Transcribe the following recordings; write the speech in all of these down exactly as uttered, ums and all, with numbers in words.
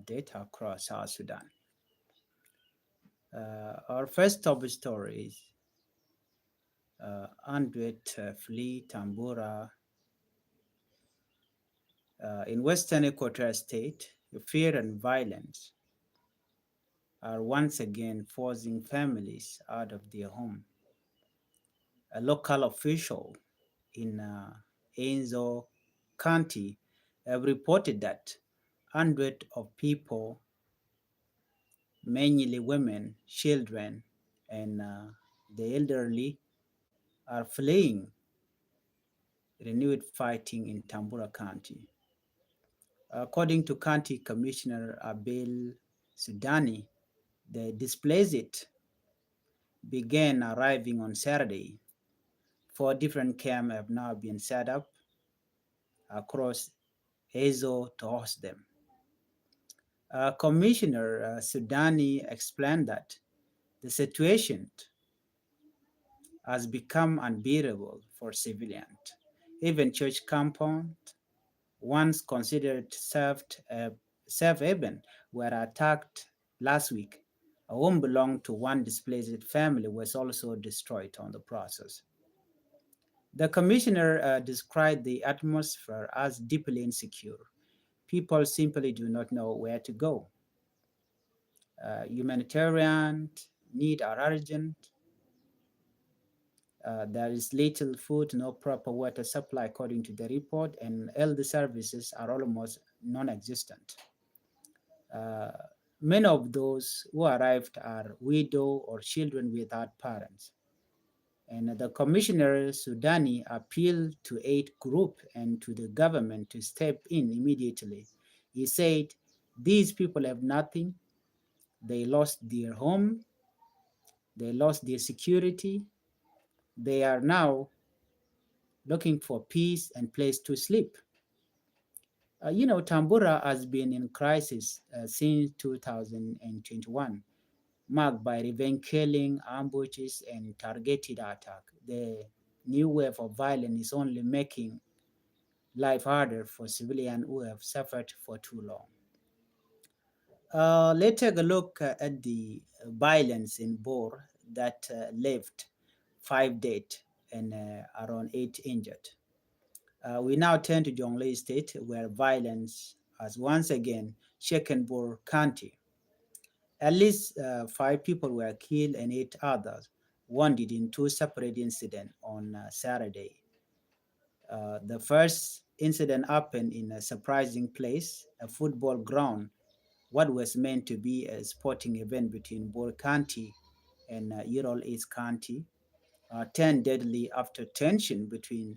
data across South Sudan. Uh, our first top story is, uh, hundred, uh, flee Tambura, uh, in Western Equatoria State. Fear and violence are once again forcing families out of their home. A local official in, uh, Enzo County have reported that hundred of people, mainly women, children, and, uh, the elderly, are fleeing renewed fighting in Tambura County. According to County Commissioner Abel Sudani, the displaced began arriving on Saturday. Four different camps have now been set up across Ezo to host them. Uh, Commissioner, uh, Sudani explained that the situation has become unbearable for civilians. Even church compound, once considered safe, uh, safe haven, were attacked last week. A home belonged to one displaced family was also destroyed on the process. The commissioner, uh, described the atmosphere as deeply insecure. People simply do not know where to go. Uh, humanitarian need are urgent. Uh, there is little food, no proper water supply, according to the report, and health services are almost non-existent. Uh, many of those who arrived are widow or children without parents. And the commissioner Sudani appealed to aid group and to the government to step in immediately. He said, "These people have nothing. They lost their home. They lost their security. They are now looking for peace and place to sleep." Uh, you know, Tambura has been in crisis, uh, since two thousand and twenty-one, marked by revenge killing, ambushes, and targeted attack. The new wave of violence is only making life harder for civilians who have suffered for too long. Uh, let's take a look, uh, at the violence in Bor that, uh, left five dead and, uh, around eight injured. Uh, we now turn to Jonglei State, where violence has once again shaken Bor County. At least, uh, five people were killed and eight others wounded in two separate incidents on, uh, Saturday. Uh, the first incident happened in a surprising place, a football ground, what was meant to be a sporting event between Bor County and, uh, Yirol East County, uh, turned deadly after tension between,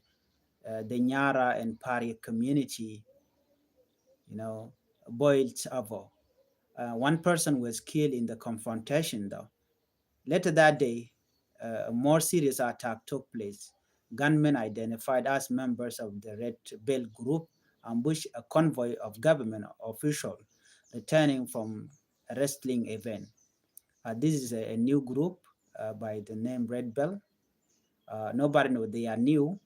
uh, the Nyara and Pari community, you know, boiled over. Uh, one person was killed in the confrontation, though. Later that day, uh, a more serious attack took place. Gunmen identified as members of the Red Belt group ambushed a convoy of government officials returning from a wrestling event. Uh, this is a, a new group, uh, by the name Red Belt. Uh, nobody know they are new.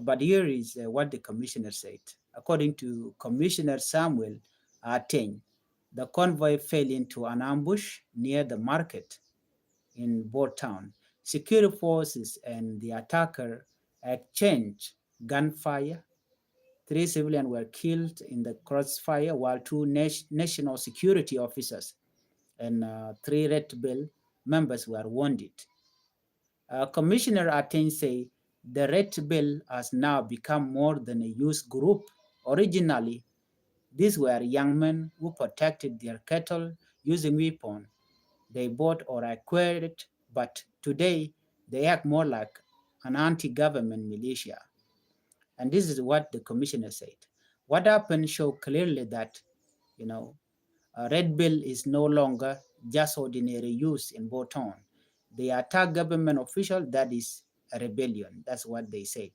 But here is, uh, what the commissioner said. According to Commissioner Samuel Ateny, the convoy fell into an ambush near the market in Bor town. Security forces and the attacker exchanged gunfire. Three civilians were killed in the crossfire, while two nat-, national security officers and, uh, three Red Belt members were wounded. Uh, Commissioner Ateny say the Red Belt has now become more than a youth group. Originally, these were young men who protected their cattle using weapon they bought or acquired, but today they act more like an anti-government militia. And this is what the commissioner said. What happened show clearly that, you know, uh, Red Belt is no longer just ordinary youth in Bor town. They attack government official, that is a rebellion. That's what they said.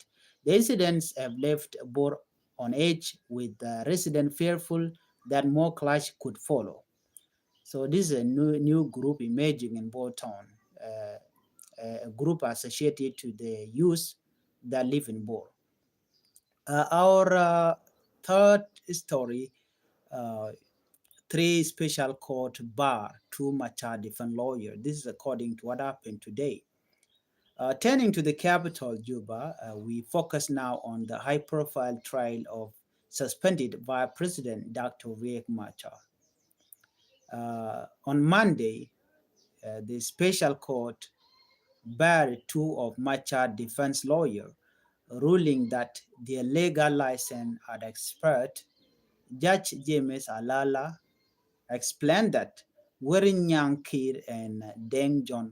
The incidents have left Bor on edge, with the resident fearful that more clash could follow. So this is a new, new group emerging in Bor town, uh, a group associated to the youth that live in Bor. Uh, our, uh, third story, uh, three special court bar two Machar defense lawyer. This is according to what happened today. Uh, turning to the capital, Juba, uh, we focus now on the high-profile trial of suspended Vice President Doctor Riek Machar. Uh, on Monday, uh, the special court barred two of Machar defense lawyer, ruling that their legal license had expired. Judge James Alala explained that Werinyang Kir and Deng John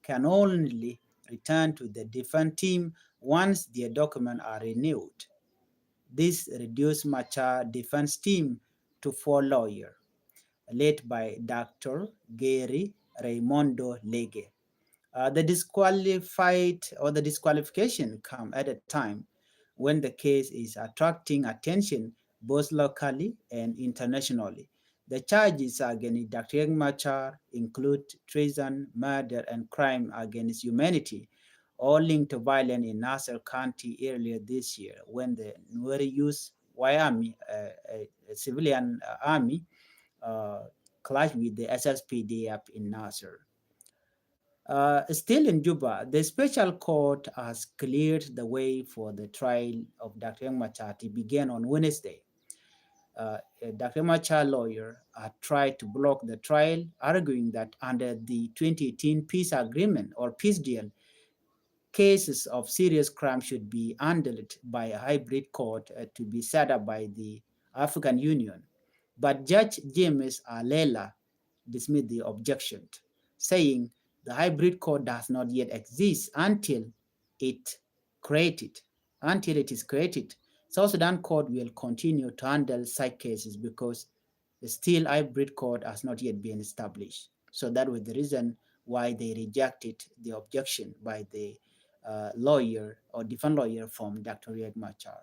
can only return to the defense team once their documents are renewed. This reduced Machar defense team to four lawyers, led by Doctor Gary Raymondo Lege. Uh, the disqualified or the disqualification come at a time when the case is attracting attention both locally and internationally. The charges against Doctor Riek Machar include treason, murder, and crime against humanity, all linked to violence in Nasir County earlier this year when the Nuer used White Army, uh, a, a civilian, uh, army, uh, clashed with the S S P D F in Nasir. Uh, still in Juba, the special court has cleared the way for the trial of Doctor Riek Machar to begin on Wednesday. Uh, uh, Doctor Riek Machar lawyer had tried to block the trial, arguing that under the twenty eighteen peace agreement or peace deal, cases of serious crime should be handled by a hybrid court, uh, to be set up by the African Union. But Judge James Alela dismissed the objection, saying the hybrid court does not yet exist until it created. Until it is created, South Sudan court will continue to handle such cases because still hybrid court has not yet been established. So that was the reason why they rejected the objection by the, uh, lawyer or defense lawyer from Doctor Riek Machar.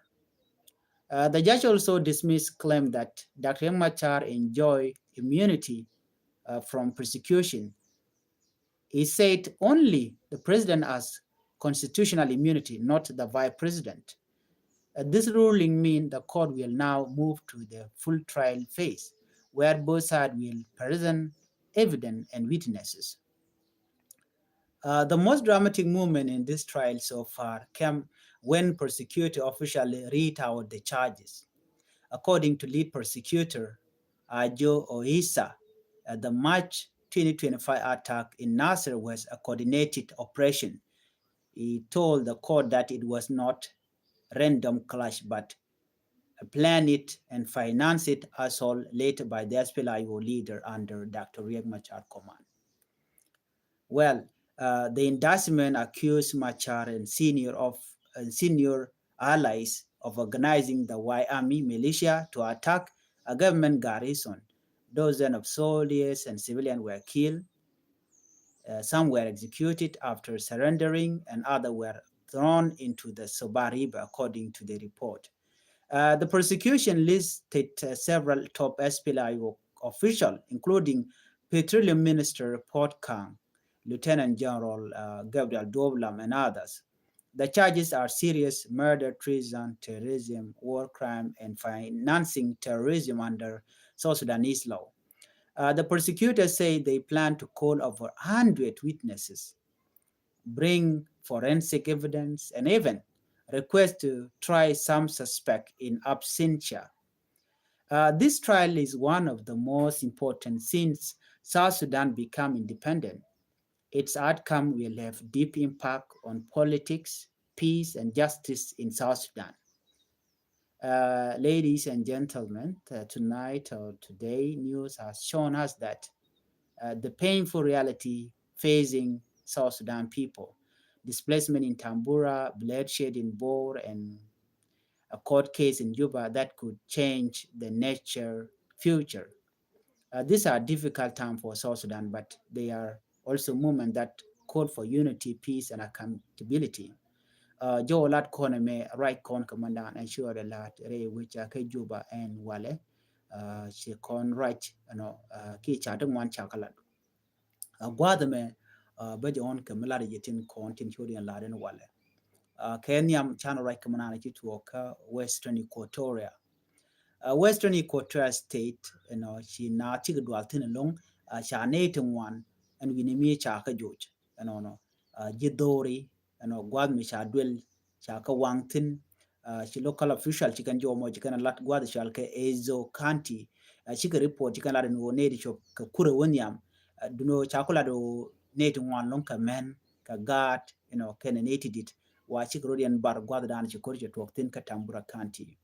Uh, the judge also dismissed claim that Doctor Riek Machar enjoy immunity, uh, from prosecution. He said only the president has constitutional immunity, not the vice president. Uh, this ruling mean the court will now move to the full trial phase, where both sides will present evidence and witnesses. Uh, the most dramatic moment in this trial so far came when prosecutor officially read out the charges. According to lead prosecutor Ajo Oisa, uh, the March twenty twenty-five attack in Nasir was a coordinated operation. He told the court that it was not random clash, but a planned and financed assault led by the S P L A I O leader under Doctor Riek Machar command. Well, uh, the indictment accused Machar and senior of, and senior allies of organizing the White Army militia to attack a government garrison. Dozens of soldiers and civilians were killed. Uh, some were executed after surrendering, and others were thrown into the Soba River, according to the report. Uh, the prosecution listed, uh, several top S P L A I O officials, including Petroleum Minister Port Kang, Lieutenant General, uh, Gabriel Duob Lam, and others. The charges are serious murder, treason, terrorism, war crime, and financing terrorism under South Sudanese law. Uh, the prosecutors say they plan to call over hundred witnesses, bring forensic evidence, and even request to try some suspect in absentia. Uh, this trial is one of the most important since South Sudan become independent. Its outcome will have deep impact on politics, peace, and justice in South Sudan. Uh, ladies and gentlemen, uh, tonight or today news has shown us that, uh, the painful reality facing South Sudan people, displacement in Tambura, bloodshed in Bor, and a court case in Juba that could change the nature future. Uh, these are difficult time for South Sudan, but they are also movement that call for unity, peace, and accountability. Uh, jɔw lat kɔn mɛ ruac kɔn kɛ mɛn dan ɛn ciɔ dee lat rɛy wec a kɛ Juba ɛn walɛ. Uh, ci kɔn ruac, you know, uh, ki ca ti ŋuan ca kɛ lat. Uh, gua̱a̱th mɛ, uh, bä jɛ ɣɔn kɛ mi lat jɛ tin kɔn tin ciɔ dee lat ɛn walɛ. Uh, kɛ nhiam can ruac kɛ mɛn dan ci tuɔɔk kä Western Equatoria. Western Equatoria State, ɛnɔ, ci naath cikɛ dual thi̱n ɛlɔ̱ŋ, ca nɛy ti ŋuan ɛn wi̱ni mi ca kä joc, ɛnɔnɔ, ji̱ dho̱ri, ɛnɔ, gua̱a̱th mi ca duel ca kä waŋ thi̱n. Ci local official ci kɛn jɔmɔ ci kɛn lat gua̱a̱th cɔal kɛ Ezo County. Cikɛ report ci kɛn lat ɛn ɣöö nɛy ti cop kɛ kurɛ wä nhiam, duno ca ku lat ɣöö nɛy ti ŋuan lɔ̱ŋ kɛ mɛn kɛ gaat, ɛnɔ, kɛnɛ nɛy ti dit, wa cikɛ rot yɛn bar gua̱a̱th dan ci ko̱r cɛ tuɔɔk thi̱n kä Tambura County.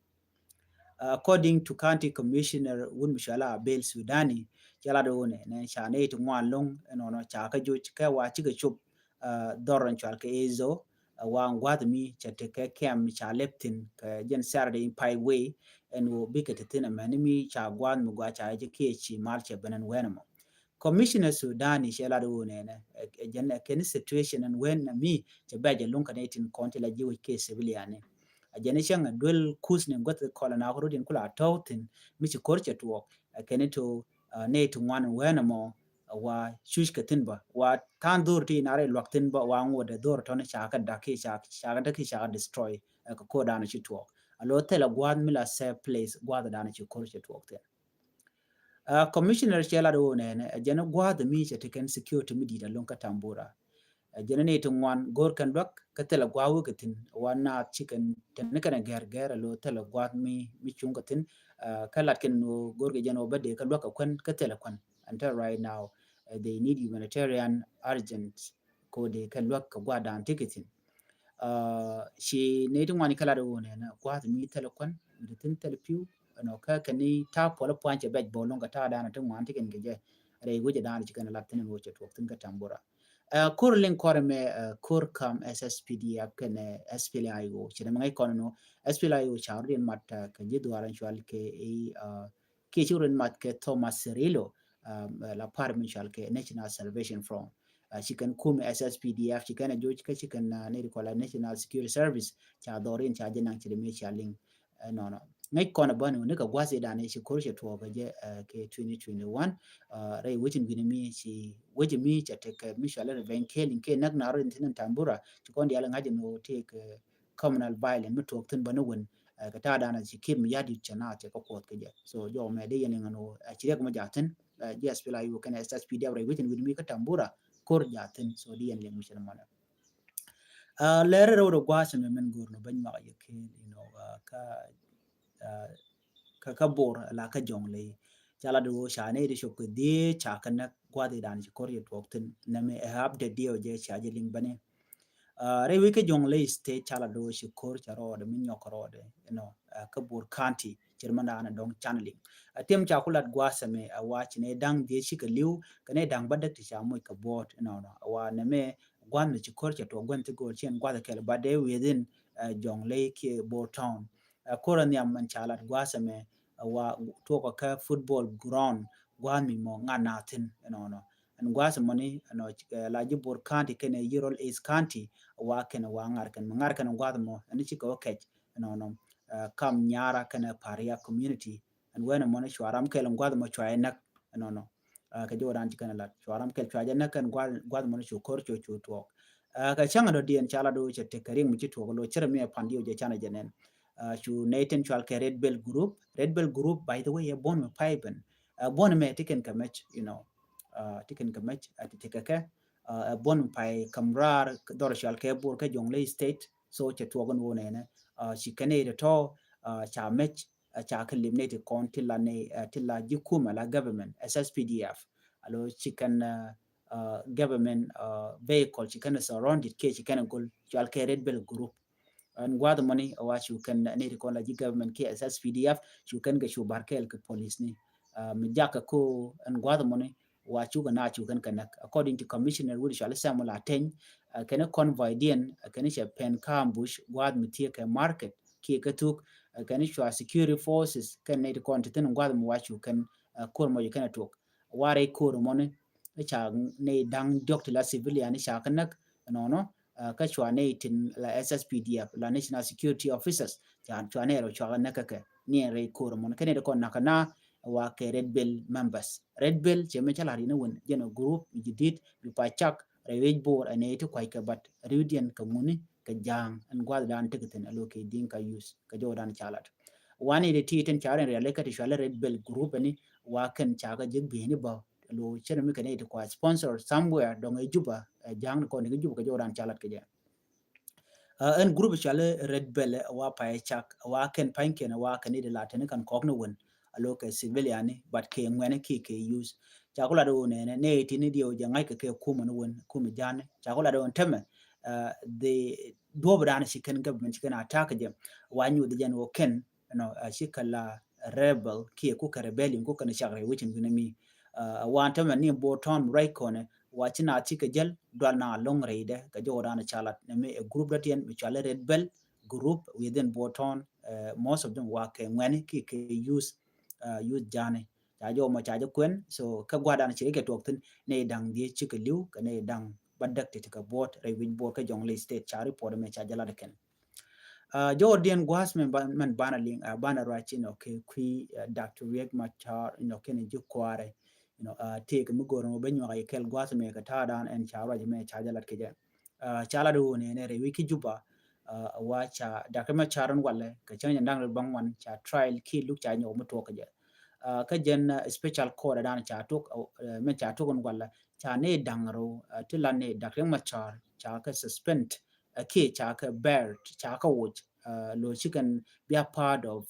According to County Commissioner wun mi cɔala Abel Sudani, cɛ lat ɣöö nɛ nɛ ca nɛy ti ŋuan lɔ̱ŋ ɛnɔnɔ ca kä joc kɛ wa cikɛ cop dhɔr ɛn cɔal kɛ Ezo, wa gua̱a̱th mi cɛ tekɛ kɛm mi ca lɛp thi̱n kɛ jɛn Saturday in Pai Way, ɛn ɣöö bikɛ te thi̱n ɛmɛn mi ca gua̱a̱th mi gua ca jɛ kiɛ ci mal cɛ ben ɛn wɛn ɛmɔ. Commissioner Sudani cɛ lat ɣöö nɛnɛ ɛ jɛn ɛ kɛn situation ɛn wen na mi cɛ bɛc ɛ luŋ kɛ nɛy tin kɔn ti la ji̱ wec kɛ civilian ni. A jɛn cäŋ ɛ duel kuth ni guäth kɔl na rot in kula tɔw thin mi ci ko̱r cɛ tuɔɔk ɛ kɛn to nɛy ti ŋuan wen mɔ wa cuc kɛ thin ba wa than dhor ti na rɛ luak thin ba wa ŋot ɛ dhor tɔn ca kɛ dak ki ca kɛ dak ki ca destroy ɛ kɛ ko̱r dan ci tuɔɔk. A lo thil a gua̱th mi la safe place gua̱th dan ci ko̱r cɛ tuɔɔk thin. Commissioner cɛ lat ɣöö nɛnɛ ɛ jɛn gua̱a̱th mi cɛ ti kɛn security mi di̱i̱t a lo̱ŋ kä Tambura. Ɛ jɛn ni ti ŋuan go̱r kɛn luäk kä thilɛ gua̱a̱th wek kɛ thi̱n wa naath ci kɛn tɛn ni kɛn ɛ gɛr gɛr a lo̱ thilɛ gua̱a̱th mi mi cuŋ kɛ thi̱n. Kä lat kɛn ɣöö go̱r kɛ jɛn ɣöö bä dee kä luäk kɛ kuän kä thilɛ kuän. Until right now they need humanitarian urgent ko dee kɛ luäk kɛ gua̱a̱th dan ti kɛ thi̱n. Ci nɛy ti ŋuan i̱ kɛ lat iwunɛ nɛ gua̱a̱th mi thilɛ kuän mi ti thi̱n thilɛ pi̱w. Ɛnɔ kä kɛn i̱ ta̱a̱ puɔlä pua̱ny cɛ bɛc bä lo̱ŋ kɛ ta̱a̱ da̱a̱n ti ŋuan ti kɛn kɛ jɛ rɛy wecɛ da̱a̱n ci kɛn lat thi̱n ɛn wecɛ tuɔk thi̱n kä Tambura. Ko̱r liŋ kɔrɛ mɛ ko̱r kam S S P D F kɛn S P L A I O ci nɛ mɛ ŋäc kɔn ɛnɔ S P L A I O ca rot in mat kɛ ji̱ dhuaar ɛn cual kɛ i̱ kiɛ ci rot in mat kɛ Thomas Cirillo la par mi cual kɛ National Salvation Front. Ci kɛn kum S S P D F ci kɛn a joc kä ci kɛn ni ri kɔla National Security Service ca dhɔr in ca jɛ naŋ ci de mi ca liŋ. Nɔnɔ ŋäc kɔn a bäni wuni kɛ gua̱th idan ci ko̱r cɛ tuɔɔk kɛ jɛ kɛ twenty twenty-one. Rɛy wecin wi̱ni mi ci wecin mi ca tek kɛ mi cual in revenge killing kɛ näk na rot in thin in Tambura ci kɔn dial ŋa̱c in wä tëë kɛ communal violence mi tuɔɔk thin bäni wun kɛ ta̱a̱ dan ci kir mi ya̱di̱t cɛ na cɛ kɛ kuɔth kɛ jɛ. So jɔw mɛ di yɛn in ŋän wä ci riɛk mɔ ja̱ thin. Ji̱ S P L A I O kɛn S S P D F rɛy wecin wi̱ni mi kä Tambura ko̱r ja̱ thin. So di yɛn liŋ mi cɛ ni mɔnɛ. Lɛri rɛw rɛ gua̱a̱th mɛ mɛn go̱r nɔ bäny mak yɛ kɛ, you know, kä kä kä bor la kä jɔŋ lɛ ca la di wä ca nɛ di cop kɛ di ca kɛ nɛ gua̱a̱th idan ci ko̱r yɛ tuɔk thin nɛ mɛ ɛ update di wä jɛ ca jɛ liŋ bäni. Rɛy wec kä jɔŋ lɛ state ca la di wä ci ko̱r ca rɔɔdɛ mi nyɔk rɔɔdɛ, you know, kä bor county cir mɛ daanɛ dɔŋ can liŋ. A tim ca ku lat gua̱a̱th mɛ a wa ci nɛ daŋ di ci kɛ liw kɛ nɛ daŋ bä däk ti ca moc kɛ buɔt, you know, a wa nɛ mɛ gua̱a̱th mɛ ci ko̱r ca tuɔk gua̱a̱th ti go̱o̱r ci ɛn gua̱a̱th kɛl bä dee within jɔŋ lɛ kiɛ bor town. Ko̱r a nhiam mɛn ca lat gua̱a̱th ɛmɛ wa tuɔkɔ kä football ground gua̱a̱th mi mɔ ŋa̱t na thi̱n ɛnɔnɔ. Ɛn gua̱a̱th ɛmɔni ɛnɔ la ji̱ bor county kɛnɛ Yirol East County wa kɛnɛ wa ŋa̱r kɛn mɛ ŋa̱r kɛn gua̱a̱th ɛmɔ ɛn cikɛ wä kɛc ɛnɔnɔ. Kam nyara kɛnɛ Paria community ɛn wen ɛmɔni cua ram kɛl ɛn gua̱a̱th ɛmɔ cua ɛ näk ɛnɔnɔ. Kɛ jɛ wä dan ci kɛn lat cua ram kɛl cua jɛ näk kɛn gua̱a̱th ɛmɔni cu ko̱r cu cu tuɔɔk. Kɛ cäŋ dɔ̱diɛn ca la do̱ cɛ tek kɛ riŋ mi ci tuɔɔk lo cɛ rɛ mi ɛ pan diw jɛ canɛ jɛ nɛn. Cu nɛy tin cual kɛ Red Belt Group. Red Belt Group, by the way, ɛ buɔ̱n mi pay ben. Buɔ̱n mɛ ti kɛn kɛ mɛc, you know, ti kɛn kɛ mɛc ti ti kɛ kɛ. Buɔ̱n mi pay kam raar dhɔr cual kɛ bor kɛ Jonglei State. So cɛ tuɔɔk ni wä nɛnɛ ci kɛn ɛ tɔ ca mɛc ca kɛ lim nɛy ti kɔn ti la nɛy ti la ji̱ kumɛ la government, S S P D F. Alo ci kɛn government vehicle ci kɛn surrounded kɛ ci kɛn gol cual kɛ Red Belt Group. Ɛn gua̱a̱th mɔni wa cu kɛn nɛy ti kɔn la ji̱ government kɛ S S P D F cu kɛn kɛ cu bar kɛɛl kɛ police ni. Mi jakä ko ɛn gua̱a̱th mɔni wa cukɛ na cu kɛn kɛ näk. According to Commissioner Wood cual Samuel Ateny, kɛn convoy diɛn kɛn cɛ pɛn kä ambush gua̱a̱th mi thiee kɛ market kiɛ kɛ thuk kɛn cua security forces kɛn nɛy ti kɔn ti thin gua̱a̱th mi wa cu kɛn ko̱r mɔc kɛn a tuɔk. Warɛ ko̱r mɔni ca nɛy da̱ŋ diɔk ti la civilian ca kɛ näk nɔnɔ. Kä cua nɛy tin la S S P D F la National Security Officers ca cua nɛy rɔ cua kɛ näk kɛ kɛ ni rɛy ko̱r mɔni kɛn nɛy ti kɔn näk kɛ na wa kɛ Red Belt members. Red Belt cɛ mi ca la ri ni wen jɛn a group mi ji̱ di̱t bi pa cak rɛy wec bor ɛ nɛy ti kuac kɛ bat riwdiɛn kɛ ŋuni kɛ ja̱a̱ŋ ɛn gua̱a̱th dan ti kɛ thin a lo kɛ Dinka youth kɛ jɔw dan ca lat. Wani di ti tin ca rin riali kä ti cuali Red Belt group ni, wa kɛn ca kä jik bi ni ba lo cɛn mi kɛn iti kua sponsor somewhere dɔŋ ɛ Juba, ɛ ja̱a̱ŋ ni kɔn ni kä Juba kɛ jɔw dan ca lat kɛ jɛ. Ɛn group cɔali Red Belt wa pay cak wa kɛn pany kɛn wa kɛn iti la tɛn kan kɔk ni wen a lo kɛ civilian ni, but kɛ ŋuɛni ki kɛ use. Ca ku lat wo nɛnɛ nɛ iti ni diɛw jɛ ŋa̱c kɛ kɛ kumɛ ni wen kumɛ ja̱a̱ŋ ni ca ku lat wo tɛmɛ. Di duɔp dan ci kɛn government ci kɛn attack jɛ wa nyuth jɛn wo kɛn you know, a ci kɛ la rebel kiɛ ku kɛ rebellion ku kɛn cak rɛy wecin gini mi. A wan tämɛ ni bo tɔn rɛy kɔnɛ wa ci na ci kɛ jɛl dual na loŋ rɛy dɛ kɛ jɔw dan ca lat ni mi a group dɔ tiɛn mi cɔali Red Belt group within bo tɔn. Most of them wa kɛ ŋuɛni ki kɛ use use ja̱a̱ŋ ni ca jɔw mɔ ca jɛ kuɛn. So kɛ gua̱dan ci kɛ tuɔk thin ni daŋ diɛ ci kɛ liw kɛ ni daŋ ba däk ti ti kɛ buɔt rɛy wic buɔt kɛ Jonglei State ca report mi ca jɛ lat kɛn. Jɔwä diɛn gua̱a̱th mɛn banɛ liŋ banɛ ruac inɔ kɛ kui̱ Doctor Riek Machar inɔ kɛn ji̱ kua̱rɛ. Inɔ tëëk mi go̱r mɔ ben nyuak a yɛ kɛl gua̱a̱th mɛ kɛ ta̱a̱ dan ɛn ca ruac mɛ ca jɛ lat kɛ jɛ. Ca lat wun ɛn rɛy wi̱c ki Juba. Wa ca Doctor Machar in walɛ kɛ cäŋ jɛ da̱ŋ rɛw baŋ wan ca trial ki luk ca nyɔk mi tuɔk kɛ jɛ. Kä jɛn special court dan ca tok mɛn ca tok in walɛ ca ni da̱ŋ rɛw ti la ni Doctor Machar ca kɛ suspend. Kiɛ ca kɛ bɛr ca kɛ woc lo ci kɛn bia part of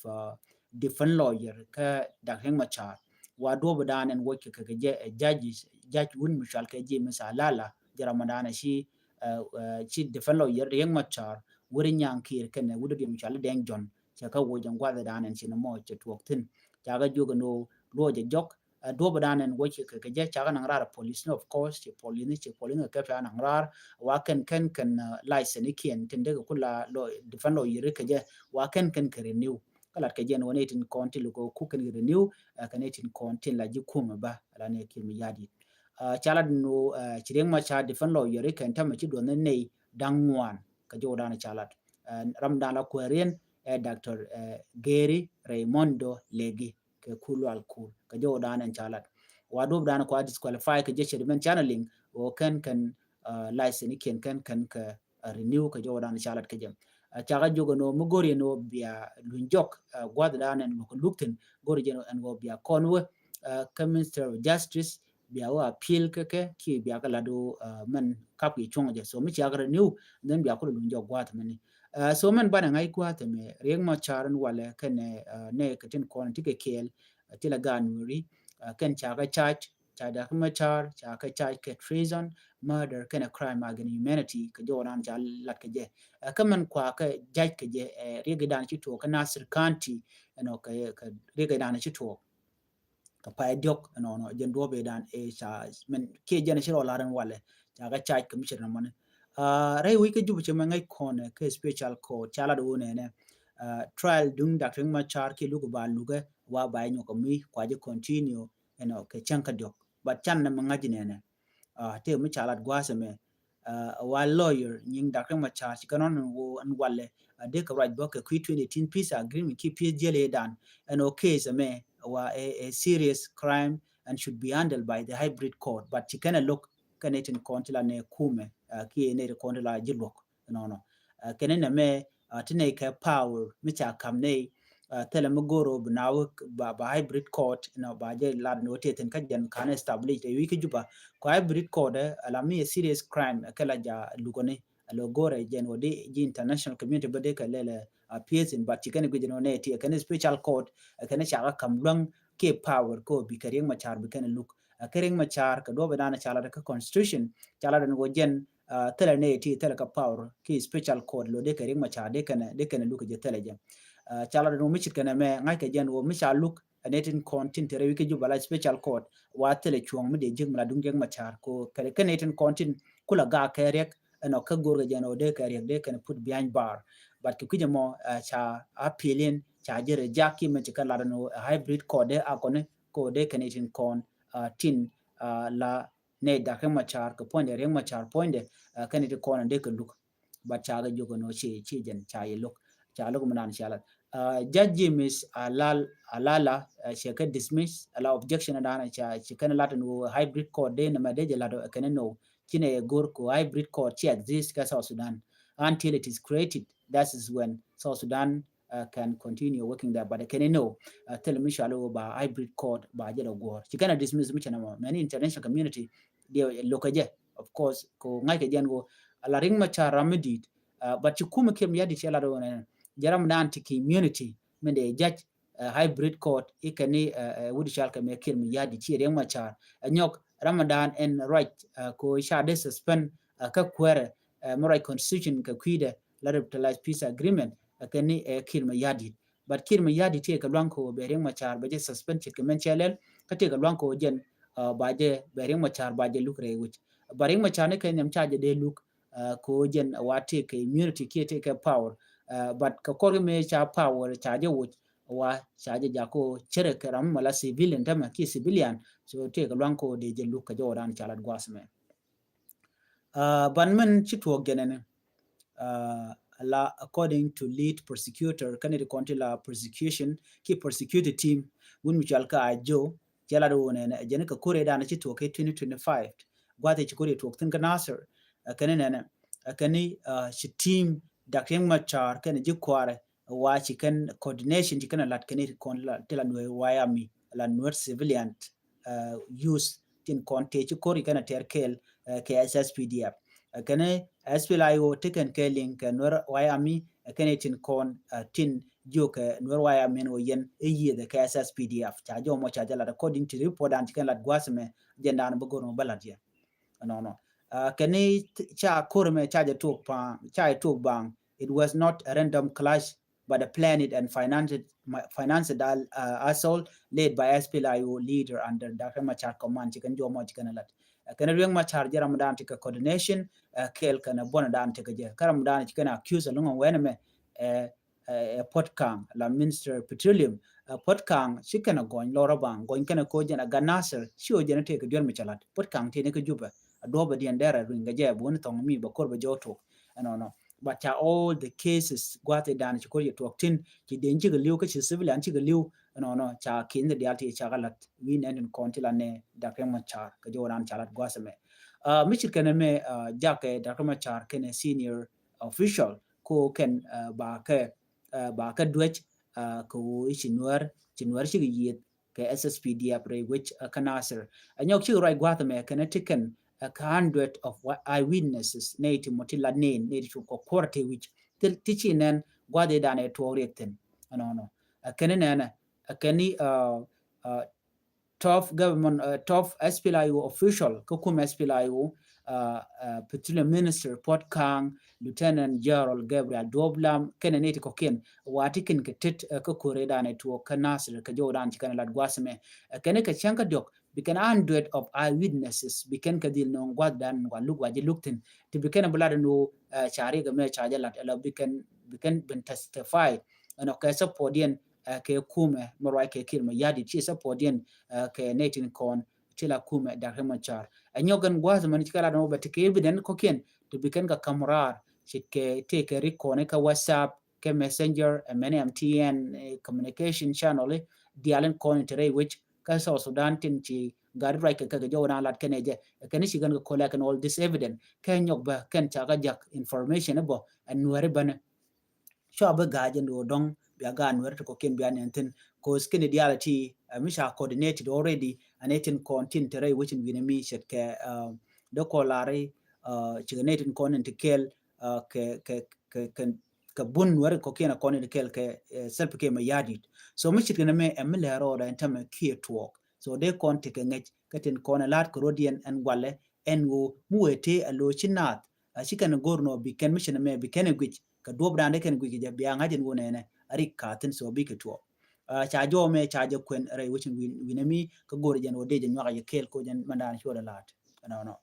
defense lawyer kä Doctor Riek Machar. Wa duɔp dan ɛn woc kɛ kɛ jɛ judge judge wun mi cual kɛ James Alala jɛ ramadan ci ci defense lawyer Riek Machar wuri nyaŋ kir kɛn wuri diɛm cual Deng John. Cɛ kɛ woc ɛn guath dan ɛn ci ni mɔ cɛ tuɔk thin ca kɛ jiök ɛn ɣöö luɔc ɛ jɔk. Duɔp dan ɛn woc kɛ kɛ jɛ ca kɛ naŋ raar police ni of course ci police ni ci police ni kɛ pia naŋ raar. Wa kɛn kɛn kɛn license ni kiɛn tin dee kɛ kula defense lawyer kɛ jɛ wa kɛn kɛn kɛ renew. Kä lat kɛ jɛ ɛn wä ni tin kɔn tin lukɔ ku kɛn kɛ renew. Kɛ ni tin kɔn tin la ji̱ kumɛ ba la ni kir mi yadi. Ca la dun wä ci Riek Machar defense lawyer kɛn tämɛ ci duɔth ni ney daŋ ŋuan kɛ jɔw dan ca lat. Ram dan la kuɛriɛn ɛ Doctor Gary Raimondo Legi. Kɛ kul lual kul kɛ jɔw dan ɛn ca lat. Wa duɔp dan kua disqualify kɛ jɛ cɛ di mɛn canɛ liŋ wä kɛn kɛn license ni kiɛn kɛn kɛn kɛ renew kɛ jɔw dan ca lat kɛ jɛ. Ca kɛ jiök ɛn wä mi go̱r yɛn wä bia luny jɔk guath dan ɛn luk luk thin go̱r yɛn ɛn wä bia kɔn wä kä Minister of Justice bia wä appeal kɛ kɛ ki bia kɛ lat wä mɛn kap ki cuɔŋ jɛ so mi cia kɛ renew then bia kul luny jɔk guath mɛni. So mɛn banɛ ŋa̱c gua̱a̱th ɛmɛ Riek Machar in walɛ kɛnɛ nɛ kɛ tin kɔn ti kɛ kɛɛl ti la gaat nuɔri kɛn ca kɛ charge ca Doctor Machar ca kɛ charge kɛ treason, murder kɛnɛ crime against humanity kɛ jɔw dan ca lat kɛ jɛ. Kä mɛn kua kɛ judge kɛ jɛ Riek dan ci tuɔk kä Nasir County ɛnɔ kɛ Riek dan ci tuɔk. Kɛ pay diɔk ɛnɔnɔ jɛn duɔp ɛ dan ɛ ca mɛn kiɛ jɛn ci rɔ lar ɛn walɛ ca kɛ charge kɛ mi cɛ nɔmɔni. Rɛy wi̱c kä Juba cɛ mɛ ŋäc kɔn kɛ special court ca lat wun ɛnɛ trial duŋ Doctor Riek Machar kiɛ luk ba lukɛ wa ba nyɔk mi kua jɛ continue ɛnɔ kɛ cäŋ kä diɔk but can nɛ mɛ ŋa̱c nɛnɛ. Tëë mi ca lat gua̱a̱th ɛmɛ wa lawyer nyiŋ Doctor Riek Machar ci kɛ nɔn ɛn walɛ a dee kɛ ruac bä kɛ kui̱ twenty eighteen peace agreement ki peace jiɛl ëë dan ɛn ɔ case ɛmɛ wa a serious crime and should be handled by the hybrid court but ci kɛn ɛ look kɛn ɛ tin kɔn ti la nɛ kumɛ kiɛ nɛ ti kɔn ti la ji̱ luɔk. Nɔnɔ kɛn ɛ nɛ mɛ ti nɛ kɛ power mi ca kam nɛ thilɛ mi go̱o̱r ɔ bi na wä ba hybrid court nɔ ba jɛ lat ni wä tëë thin kä jɛn kan establish ɛ wi̱i̱ kä Juba. Kɔ hybrid court ɛ ala mi ɛ serious crime ɛ kɛ la ja lukɔni ɛ lɔ go̱o̱r ɛ jɛn wä di ji̱ international community bä di kɛ lɛlɛ a piethin but ci kɛn guic ni wä nɛ ti ɛ kɛn special court ɛ kɛn ca kä kam luäŋ kiɛ power kɛ wä bi kɛ Riek Machar bi kɛn luk. Ɛ kɛ Riek Machar kɛ duɔp ɛ dan ca lat kä constitution ca lat ni wä jɛn thilɛ nɛ ti thilɛ kä power ki special court lo dee kɛ Riek Machar dee kɛn dee kɛn luk kɛ jɛ thilɛ jɛ. Ca la dee mi cit kɛn mɛ ŋa̱c kɛ jɛn wä mi ca luk ɛn ɛ tin kɔn tin te rɛy wi̱i̱ kä Juba la special court wa thilɛ cuɔ̱ŋ mi dee ji̱k mi la duŋ Riek Machar ko kɛ kɛn ɛ tin kɔn tin kula ga kɛ Riek ɛn ɔ kä go̱r kɛ jɛn wä dee kɛ Riek dee kɛn put behind bar. But kɛ kui̱c ɛmɔ ca appeal in ca jɛ reject ki mɛ ci kɛ lat ɛn wä hybrid court dee a kɔni ko dee kɛn ɛ tin kɔn tin la nɛ dak Riek Machar kɛ puɔ̱nydɛ Riek Machar puɔ̱nydɛ kɛn iti kɔn in dee kɛ luk. But ca kɛ jiök ɛn ɣöö ci ci jɛn ca yɛ lo̱k ca lo̱k mi naan cia lat. Judge James Alal Alala cɛ kɛ dismiss ala objection dan ca ci kɛn lat ɛn ɣöö hybrid court dee nɛmɛ dee jɛ lat ɛ kɛn ɛn ɣöö ci nɛ yɛ go̱r kɛ hybrid court ci exist kɛ South Sudan until it is created, that is when South Sudan uh, can continue working there, but kɛn ni no, uh, thil mi cɔal i̱ ba hybrid court ba jɛ lɛ guɔ̱ɔ̱r. Ci kɛn a dismiss mi cɛ nɛ mɔ, mɛni international community diɛ lokä jɛ, of course, ko ŋa̱c kɛ jɛn ko, a la Riek Machar ram mi di̱i̱t, uh, but ci kumɛ Kiir Mayardit cɛ lat wä nɛ, jɛ ram dan ti ki immunity, min dee judge, uh, hybrid court, i̱ kɛn ni, uh, uh, wut cɔal kɛ mɛ Kiir Mayardit, ci Riek Machar. Ɛ nyɔk ram dan ɛn right, uh, ko ca dee suspend, uh, kä kuɛrɛ, uh, mi right constitution kɛ kui̱dɛ, la revitalized peace agreement, uh, kɛn ni, uh, Kiir Mayardit. But Kiir Mayardit tëë kɛ luaŋ ko bɛ Riek Machar bɛ jɛ suspend ce̱tkɛ mɛn cɛ lɛl, kä tëë kɛ luaŋ ko jɛn, uh, ba jɛ bɛ Riek Machar ba jɛ luk rɛy wi̱c. Ba Riek Machar ni kɛ nyam ca jɛ dee luk, uh, ko jɛn wa tëë kɛ immunity kiɛ tëë kɛ power. Uh, but kɛ kɔr kɛ mëë ca power ca jɛ wuc, wa ca jɛ jako cɛrɛ kɛ ram mala civilian tämɛ kiɛ civilian. So tëë kɛ luaŋ ko dee jɛ luk kɛ jɛ wä dan ca lat guas mɛ. Uh, ban min ci tuɔɔk jɛnɛ ni, uh, la according to lead prosecutor, kɛn it kɔn ti la prosecution ki prosecutor team, wun mi cɔal ka a jo, cɛ la di wun ɛnɛ jɛn kɛ kore dan ci tuɔɔk kɛ twenty twenty-five. Guath ci kore tuɔɔk thin kɛ Nasir, uh, kɛn ni nɛnɛ, uh, kɛn ni, uh, ci team Dak Riek Machar kɛn ji kuarɛ, wa ci kɛn coordination ci kɛn a lat kɛn it kɔn la, ti la Nuer White Army, la Nuer civilian, uh, use tin kɔn tëë ci kori kɛn a tɛr kɛɛl, uh, kɛ S S P D F. Uh, kɛn S P L A I O ti kɛn kɛ liŋ kɛ Nuer White Army, uh, kɛn tin kɔn, uh, tin jiö kɛ Nuer White Army wä yɛn i̱ yiëëdɛ kɛ S S P D F. Ca jɔ mɔ ca jɛ lat according to report dan ci kɛn lat guas mɛ jɛn dan bä gor mɔ bä lat yɛ. Nɔnɔ. Uh, kɛn ca kori mɛ ca jɛ tuɔk pa̱a̱ŋ, ca jɛ tuɔk baŋ. It was not a random clash, but a planned and financed, financed, uh, assault led by S P L A I O leader under Doctor Machar command. Ci kɛn jɔ mɔ ci kɛn lat. Uh, kɛn Riek Machar jɛ ram dan ti kɛ coordination, uh, kɛɛl kɛn buɔn dan ti kɛ jɛ. Kä ram dan ci kɛn accuse along wɛn mɛ, uh, uh, Puot Kaŋ la Minister Petroleum. Uh, Puot Kaŋ ci kɛn a gɔny lɔrɔ baŋ, gɔny kɛn a ko jɛn a Gat Nasir, ci o jɛn a tëë kɛ duer mi ca lat. Puot Kaŋ tëë ni kɛ Jubɛ, a duɔbɛ diɛn dɛr a ruin kɛ jɛ, bɛ wä ni thɔŋ mi bɛ kor bɛ jɛ wä tok. Ɛnɔnɔ. But ca all the cases gua̱th i̱ dan ci kor yɛ tuɔk tin, ci den cikɛ li̱w kä ci civilian cikɛ li̱w. Ɛnɔnɔ ca kin the dial ti ca kɛ lat wi̱n ɛn tin kɔn ti la nɛ Dak Riek Machar kɛ jɛ wä dan ca lat gua̱th ɛmɛ. Uh, mi ci kɛn ɛmɛ, uh, jakɛ Dak Riek Machar kɛn ɛ senior official ko kɛn, uh, ba kɛ, uh, ba kɛ duec, uh, kɛ wä i̱ ci Nuɛr, ci Nuɛr cikɛ yieth kɛ S S P D F rɛy wec, uh, kä Nasir. Ɛ nyɔk cikɛ ruac gua̱th ɛmɛ kɛn ɛ ti kɛn, uh, kɛ hundred of wa-, eyewitnesses nɛy ti mɔ ti la nɛn nɛy ti cu kɔ kuɔr ti wi̱c ti, ti ci nɛn gua̱th i̱ dan ɛ tuɔɔk riɛk thi̱n. Ɛnɔnɔ. Ɛ kɛn i̱ nɛnɛ, ɛ kɛn i̱, uh, uh, top government, uh, top S P L A I O official kä kum S P L A I O, uh, uh, Petroleum Minister Puot Kaŋ, Lieutenant General Gabriel Duop Lam, kɛnɛ nɛy ti kɔkiɛn wa ti kɛn kɛ tet, uh, kä kore dan ɛ tuɔɔk kä Nasir kɛ jɔw dan ci kɛn lat gua̱th mɛ. Uh, kɛn kɛ cäŋ kä diɔk bi kɛn hundred of eyewitnesses bi kɛn kɛ dhil nɔŋ gua̱th dan wa luk wa ji̱ luk thi̱n ti bi kɛn bi lat ni wä, uh, ca riɛk mɛ ca jɛ lat ɛlɔ bi kɛn, bi kɛn ben testify ɛnɔ kɛ support yɛn, uh, kɛ kumɛ mɛ ruac kɛ Kiir Mayardit ci support yɛn, uh, kɛ nɛy tin kɔn ti la kumɛ Dak Riek Machar. Ɛ nyɔk ɛn gua̱th mɛn ci kɛ lat ni wä bɛ ti kɛ evident kɔkiɛn ti bi kɛn kɛ ka̱m raar ci kɛ tëë kɛ rik kɔn kä WhatsApp, kɛ Messenger, ɛ mɛn M T N, eh, communication channel, eh, dial in kɔn in te rɛy wec kä South Sudan tin ci gat ruac kɛ kɛ jɔw na lat kɛn ɛ jɛ. Ɛ kɛn ci kɛn kɛ collect all this evidence. Kɛ nyɔk bɛ kɛn ca kɛ jak information bɔ ɛ Nuɛri bɛnɛ. Cua bɛ ga̱a̱c ɛn do̱ dɔ̱ŋ bia ga̱a̱c Nuɛri ti kɔkiɛn bia nɛn thi̱n. Cause kɛn dial ti, ɛ mi ca coordinated already. Ɛ nɛ tin kɔn tin te rɛy wec in wi̱nɛ mi ce̱tkɛ, uh, dee kɔ lari, uh, cikɛ nɛ tin kɔn in ti kɛl, uh, kɛ, kɛ, kɛ, kɛ, kɛ bun Nuɛri kɔkiɛn a kɔn in ti kɛl kɛ, eh, Salva Kiir Mayardit. So mi ce̱tkɛ nɛ mɛ ɛ mi lɛ rɔɔdɛ ɛn tämɛ kiɛ tuɔɔk. So dee kɔn ti kɛ ŋäc kä tin kɔn ɛ la̱t kɛ rɔ̱diɛn ɛn gualɛ ɛn ɣöö mi wee tëë ɛ lo̱c ci naath, a ci kɛn go̱r nɔ bi kɛn mi ci nɛ mɛ bi kɛn ɛ guic kɛ duɔ̱p da̱a̱n dee kɛn guic kɛ jɛ bia ŋa̱c ɛn ɣöö nɛnɛ a rik ka̱thin so bikɛ tuɔɔk. Ah, ca jɔw mɛ ca jɛ kuɛn rɛy wecin wi̱n, wi̱n ɛmi kä go̱r jɛn wä dee jɛ nyuak a jɛ kɛɛl ko jɛn mɛn da̱a̱n cuɔt ɛ la̱a̱t. Ɛnɔnɔ.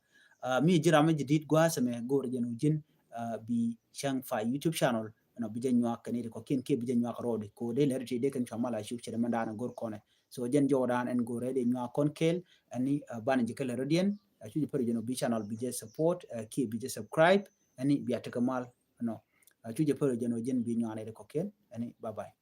Ah, mi ji̱ ram mi ji̱ di̱t gua̱a̱th ɛmɛ go̱r jɛn wä ji̱n, ah, bi cäŋ fa YouTube channel ɛnɔ bi jɛ nyuak kɛn i̱ ti kɔ̱kiɛn kiɛ bi jɛ nyuak rɔɔdi ko dee lɛr ti dee kɛn cua mal a cuk cɛ dee mɛn da̱a̱n go̱r kɔnɛ. So jɛn jɔw da̱a̱n ɛn go̱r rɛy dee nyuak kɔn kɛɛl ɛni, ah, banɛ jɛ kɛ lɛr rɔ̱diɛn, ah, cu jɛ pär jɛn wä bi channel bi jɛ support, ah, kiɛ bi jɛ subscribe ɛni bia tekɛ mal ɛnɔ. Ah, cu jɛ pär jɛn wä jɛn bi nyuak rɛy dee kɔ̱kiɛn ɛni bye bye.